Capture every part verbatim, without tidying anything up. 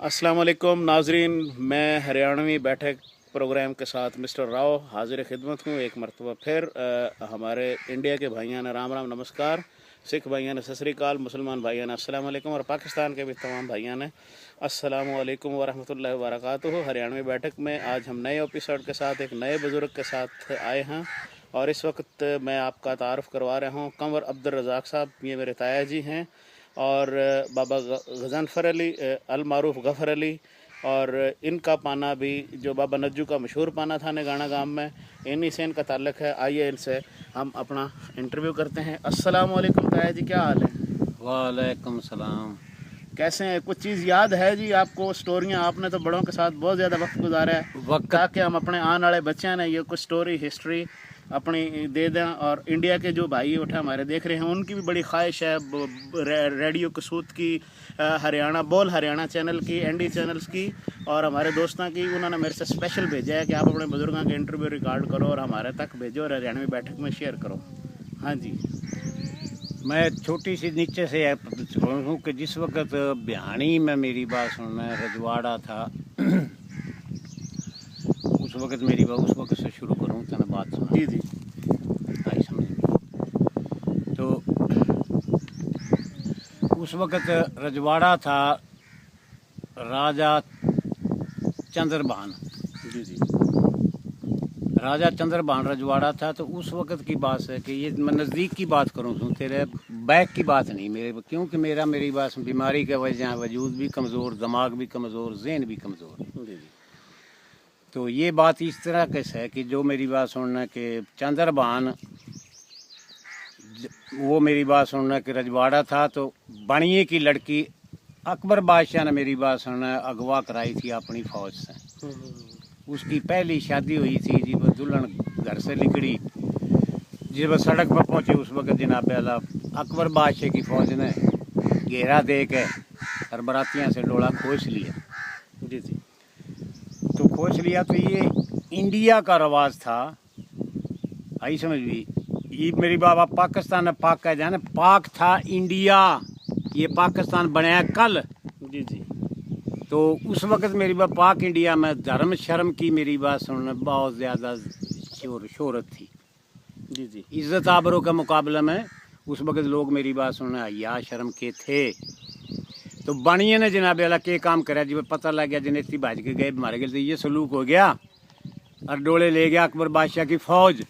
अस्सलाम वालेकुम नाजरीन, मैं हरियाणवी बैठक प्रोग्राम के साथ मिस्टर राव हाजिर खिदमत हूँ एक मरतबा फिर। अ, हमारे इंडिया के भाइयां ने राम राम नमस्कार, सिख भाइयां ने सत श्री अकाल, मुसलमान भाइयां ने अस्सलाम वालेकुम और पाकिस्तान के भी तमाम भाइयां ने अस्सलाम वालेकुम व रहमतुल्लाहि व बरकातुहू। हरियाणवी बैठक में आज हम नए एपिसोड के साथ एक नए बुजुर्ग के साथ आए हैं और इस वक्त मैं आपका तारुफ करवा रहा हूँ कंवर अब्दुल रज़ाक साहब, ये मेरे ताया जी हैं। और बाबा ग-, गजनफर अली, अ, अल मारूफ गफर अली, और इनका पाना भी जो बाबा नज्जू का मशहूर पाना था ने गाना गांव में, इन्हीं से इनका ताल्लुक है। आइए इनसे हम अपना इंटरव्यू करते हैं। अस्सलाम वालेकुम ताया जी, क्या हाल है? वालेकुम सलाम। कैसे हैं? कुछ चीज़ याद है जी आपको? स्टोरियां, आपने तो बड़ों के साथ बहुत ज़्यादा वक्त गुजारा है, वक्त ताकि हम अपने आने वाले बच्चों ने ये कुछ स्टोरी हिस्ट्री अपनी दे दें। और इंडिया के जो भाई उठे हमारे देख रहे हैं, उनकी भी बड़ी ख्वाहिश है ब-, ब-, रे-, रेडियो कसूत की, अ, हरियाणा बोल हरियाणा चैनल की, एनडी चैनल्स की और हमारे दोस्तों की। उन्होंने मेरे से स्पेशल भेजा है कि आप अपने बुजुर्गों के इंटरव्यू रिकॉर्ड करो और हमारे तक भेजो और हरियाणवी बैठक में शेयर करो। हाँ जी। मैं छोटी सी नीचे से ऐप छोड़ूं कि जिस वक्त बिहानी में मेरी बात सुनना रजवाड़ा था, उस वक्त मेरी बात, उस वक्त से शुरू करूं, तने बात सुना। जी, जी। आई समझ में? तो उस वक्त रजवाड़ा था राजा चंद्रभान। जी, जी। राजा चंद्रभान रजवाड़ा था, तो उस वक्त की बात है कि ये मैं नज़दीक की बात करूं सूं, तेरे बैक की बात नहीं मेरे, क्योंकि मेरा, मेरी बात, बीमारी के वजह वजूद भी कमज़ोर, दिमाग भी कमज़ोर, जहन भी कमज़ोर। जी, जी। तो ये बात इस तरह के है कि जो मेरी बात सुनना कि चंद्रभान ज-, वो मेरी बात सुनना कि रजवाड़ा था, तो बनिए की लड़की अकबर बादशाह ने मेरी बात सुनना अगवा कराई थी अपनी फौज से। हम्म, हम्म, हम्म। उसकी पहली शादी हुई थी जी, वो दुल्हन घर से निकली, जब सड़क पर पहुंची उस वक्त जनाबे आला अकबर बादशाह की फौज ने घेरा दे के और बरातियां से डोला खोस लिया। जी, जी। तो खोस लिया, तो ये इंडिया का रवाज था, आई समझ भी। ये मेरी बाबा पाकिस्तान ने पाक कह जाने, पाक था इंडिया, ये पाकिस्तान बनाया कल। जी, जी। तो उस वक्त मेरी बात पाक इंडिया में धर्म शर्म की मेरी बात सुनने बहुत ज़्यादा शोर, शोहरत थी। जी, जी। इज्जत आबरू के मुकाबले में उस वक्त लोग मेरी बात सुनने हया शर्म के थे। तो बनिए ने जनाबे आला के काम करे, जब पता लग गया जनेती भाज के गए, मारे गए, तो ये सलूक हो गया और डोले ले गया अकबर बादशाह की फौज।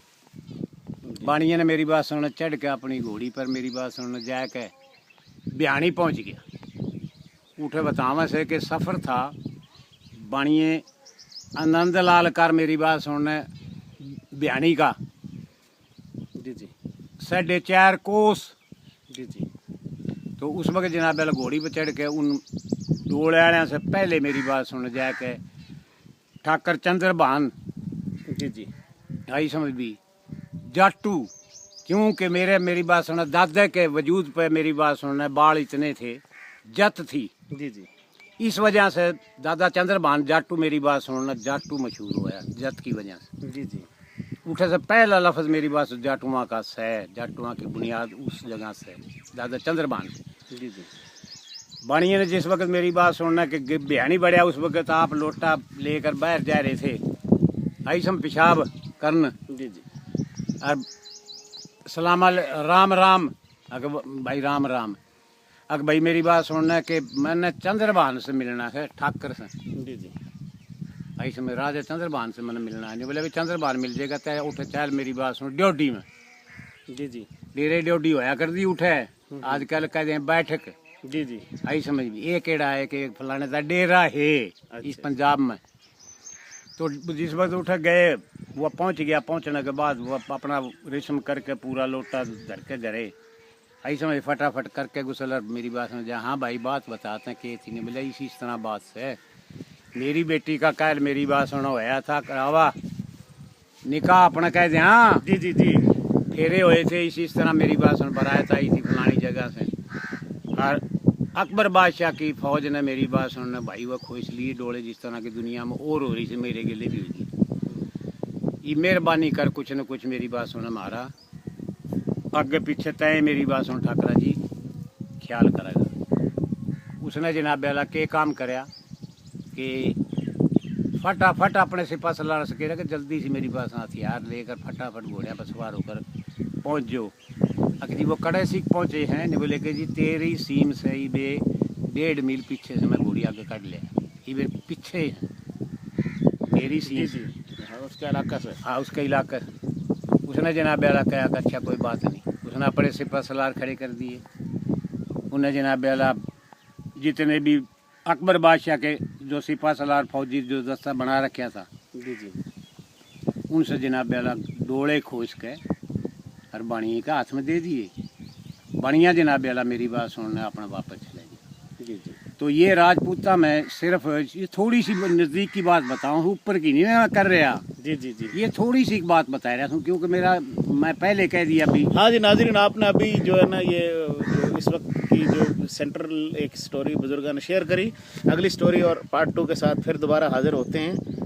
बनिए ने मेरी बात सुनने चढ़ के अपनी घोड़ी पर मेरी बात सुनने जाके बिहानी पहुंच गया। उठे बतावे से कि सफर था बनिए आनंद लाल कर मेरी बात सुनने बिहानी का। जी, जी। साढ़े चार कोस। जी, जी। तो उस वक्त जनाब अल घोड़ी पर चढ़ के उन डोले वाले से पहले मेरी बात सुन जाके ठाकर चंद्रभान। जी, जी। आई समझ भी जाटू, क्योंकि मेरे, मेरी बात सुनना, दादा के वजूद पे मेरी बात सुनना, बाल इतने थे, जत थी। जी, जी। इस वजह से दादा चंद्रभान जाटू, मेरी बात सुनना, जाटू मशहूर होया, जत की वजह से। जी, जी। उठे से पहला लफ्ज मेरी बात जाटुआ का सै, जाटुआ की बुनियाद उस जगह से, दादा चंद्रभान से। जी, जी। बानिए ने जिस वक्त मेरी बात सुनना कि ग-, बिहानी बढ़िया, उस वक्त आप लोटा लेकर बाहर जा रहे थे, आई सम पेशाब करन। जी, जी। और सलाम अल-, राम राम, अक ब-, भाई राम राम। अक भाई मेरी बात सुनना कि मैंने चंद्रभान से मिलना है, ठाकर से। जी, जी। आई समय राजा चंद्रभान से मैंने मिलना है। नहीं बोले, "अभी चंद्रभान मिल जाएगा, तय उठे, चल मेरी बात सुन, ड्योढ़ी में।" जी, जी। डेरे ड्योढ़ी होया कर दी, उठे। हम्म। आजकल कह दें बैठक। जी, जी। आई समझ में, ये केड़ा है कि फलाने का डेरा है इस अच्छा। पंजाब में। तो जिस वक्त उठे गए, वो पहुंच गया, पहुंचने के बाद वो अप-, अपना रिश्म करके पूरा लोटा धर के घरे। आई समझ फटाफट करके गुसल और मेरी बात समझ, "हाँ भाई, बात बताते हैं, के थी?" नहीं बोला, "इसी इस तरह बात है, मेरी बेटी का काल मेरी बात सुनो होया था करावा।" निकाह अपना कह दे, हाँ। जी, जी, जी। फेरे हुए थे इस, इस तरह मेरी बात सुन, बारात आई थी फलानी जगह से। और अकबर बादशाह की फौज ने मेरी बात सुनने भाई वह खोस लिए डोले जिस तरह की दुनिया में और हो रही थी, मेरे गेले भी हुई थी। ये मेहरबानी कर कुछ न कुछ मेरी बात सुन, हमारा आगे पीछे तय मेरी बात सुन ठाकरा जी, ख्याल करेगा। उसने जनाबे वाला के काम करया, कि फटाफट अपने सिपा सलार से कह रहा कि जल्दी से मेरी पास हथियार लेकर फटाफट घोड़िया पर सवार होकर पहुंच जाओ। अक जी वो कड़े सीख पहुंचे हैं, नहीं बोले कि जी तेरी सीम से ही बे डेढ़ मील पीछे से मैं घोड़ी आगे काट लिया, ये बे पीछे हैं तेरी सीम जी। हाँ, उसके इलाका से। हाँ, उसके इलाके। उसने जनाब आला कहा कि अच्छा कोई बात नहीं। उसने अपने सिपा सलार खड़े कर दिए। उन्हें जनाब आला जितने भी अकबर बादशाह के जो सिपा सलार फौजी जो दस्ता बना रखा था, जी जी। उनसे जनाब आला डोले खोस के और बनिए के हाथ में दे दिए। बनिया जनाब आला मेरी बात सुनने अपना वापस चले गए। जी जी। तो ये राजपूता में सिर्फ ये थोड़ी सी नज़दीक की बात बताऊं, ऊपर की नहीं मैं कर रहा। जी जी जी। ये थोड़ी सी एक बात बता रहा हूँ, क्योंकि मेरा, मैं पहले कह दिया अभी। हाँ जी नाजरीन, आपने अभी जो है ना, ये जो इस वक्त की जो सेंट्रल एक स्टोरी बुजुर्गों ने शेयर करी, अगली स्टोरी और पार्ट टू के साथ फिर दोबारा हाजिर होते हैं।